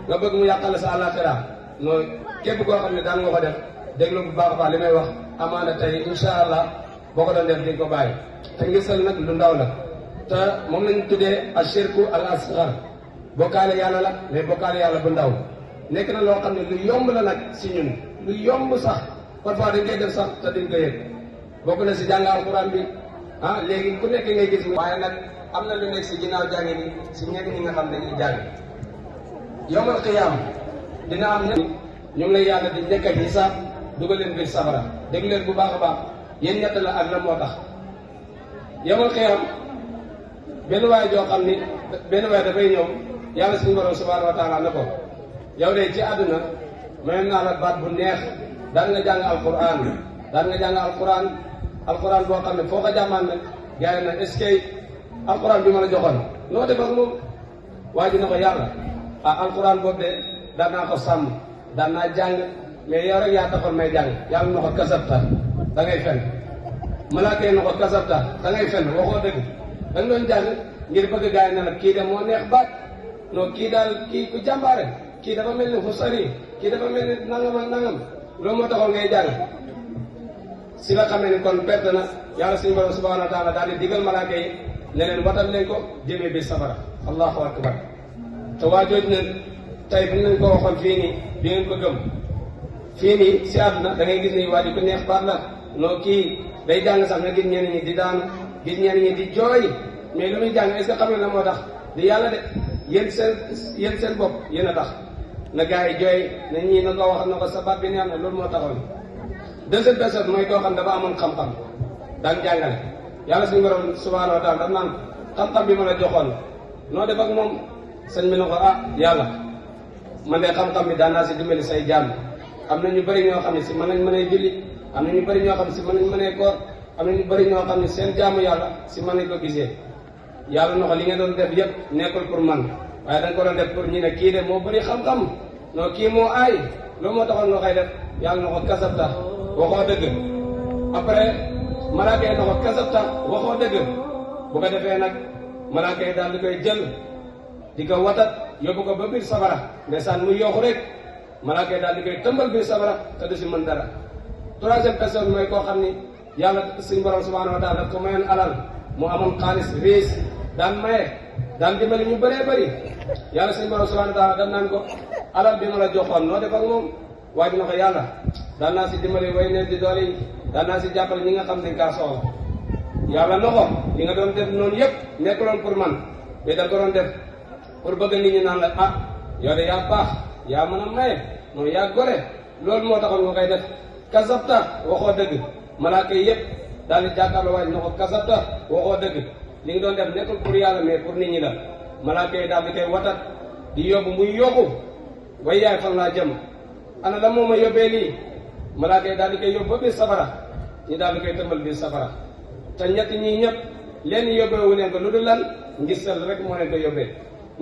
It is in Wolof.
nga bëgg mu yàqal sa àllaaxira mooy képp koo xam ne daan nga ko def déglu bu baax a baax li may wax amaana tey incha allah boo ko doon def di ko bàyyi te ngisal nag lu ndaw la te moom lañ tuddee ashirku al asghar bokkaale yàlla la mais bokkaale yàlla bu ndaw nekk na loo xam ne lu yomb la nag si ñun lu yomb sax parfois dañ koy def sax te duñ ko yëg bokk na si jàng alquran bi léegi ku nekk ngay gis waaye nag am na lu nekk si ginnaaw jàngi ni si ñenn ñi nga xam ne dañuy jàng yawmal qiyaam dina am ñu ngi lay yàlla di njëkk a xisaab dugal leen biir safara dégg leen bu baax a baax yéen ñett la ak la moo tax yawmal qiyaam benn waay joo xam ni benn waay dafay ñëw yàlla suñu borom subhanahu wa taala ne ko yow de ci àdduna may naa la baat bu neex daan nga jàng alquran boo xam ne foo ko jàmmaan ne gars yi nag est-ce que alquran bi ma la joxoon noo def ak moom waa ji na ko yàlla alquran boobu de daan naa ko sàmm daan naa jàng mais yow rek yaa taxoon may jàng yàlla na ko kasabta da ngay fen malaaka yi na ko kasabta da ngay fen waxoo dëgg da nga doon jàng ngir bëgg gars yi ne nag kii de moo neex baat non kii daal kii ku jàmbaare kii dafa mel ni xusari kii dafa mel ni nangam ak nangam loolu moo taxoon ngay jàng si la xamee ni kon perte na yàlla suñu borom subhanahu wa taala daal di digal malaaka yi ne leen watal leen ko jëmee bi safara allahu akbar te waa jooju ne tey bu ñu ko waxoon fii nii di ngeen ko gëm fii nii si àdduna da ngay gis ni waa ji ku neex baat la non kii day jàng sax nga gis ñenn ñi di daanu gis ñenn ñi di jooy mais lu muy jàng est-ce que xam na moo tax di yàlla de yéen seen bopp yéen a tax na gars yi jooy na ñii na ko wax na ko sa baat bi neex na loolu moo taxoon deuxième personne mooy koo xam dafa amoon xam-xam daan jàngale yàlla suñu borom subhanahu wa taala daf naan xam-xam bi ma la joxoon noo def ak moom sëñ bi na ko yàlla man de xam-xam bi daan naa si dimbali say jaam am na ñu bëri ñoo xam ne si mën nañ mënee julli am na ñu bëri ñoo xam ne si mën nañ mënee koor am na ñu bëri ñoo xam ne seen jaamu yàlla si mën nañ ko gisee yàlla na ko li nga doon def yëpp nekkul pour man waaye da nga ko doon def pour ñu ne kii de moo bëri xam-xam non kii moo aay loolu moo taxoon nga koy def yàlla na ko kasabta waxoo dëgg après malaaka yi na ko kasabta waxoo dëgg bu ko defee nag malaaka yi daal di koy jël di ko watat yóbbu ko ba biir safara ndeysaan muy yooxu rek malaaka yi daal di koy tëmbal biir safara te du si mën dara troisième personne mooy koo xam ni yàlla suñu borom subhanahu wa taala daf ko mayoon alal mu amoon xaalis riis daan maye daan dimbali ñu bëree bëri yàlla suñu borom subhanahu wa taala daf naan ko alal bi ma la joxoon noo def ak moom waaj na ko yàlla daan naa si dimbali way ne di doole yi daan naa si jàppale ñi nga xam ne kaa soxla yàlla na ko li nga doon def noonu yëpp nekkuloon pour man mais da nga ko doon def pour bëgg nit ñi naan la yow de yaa baax yaa mën a maye moom yaa gore loolu moo taxoon nga koy def kasabta waxoo dëgg malaaka yi yëpp daal di jàkkaarloo waaj na ko kasabta waxoo dëgg li nga doon def nekkul pour yàlla mais pour nit ñi la malaaka yi daal di koy watat di yóbbu muy yóbbu way yaay fan laa jëm ana la moo ma yóbbee lii malaaka yi daal di koy yóbbu ba biir safara ñu daal di koy tëmbal biir safara te ñett ñii ñëpp leen yóbbeewu leen ko lu dul lan ngisal rek moo leen ko yóbbee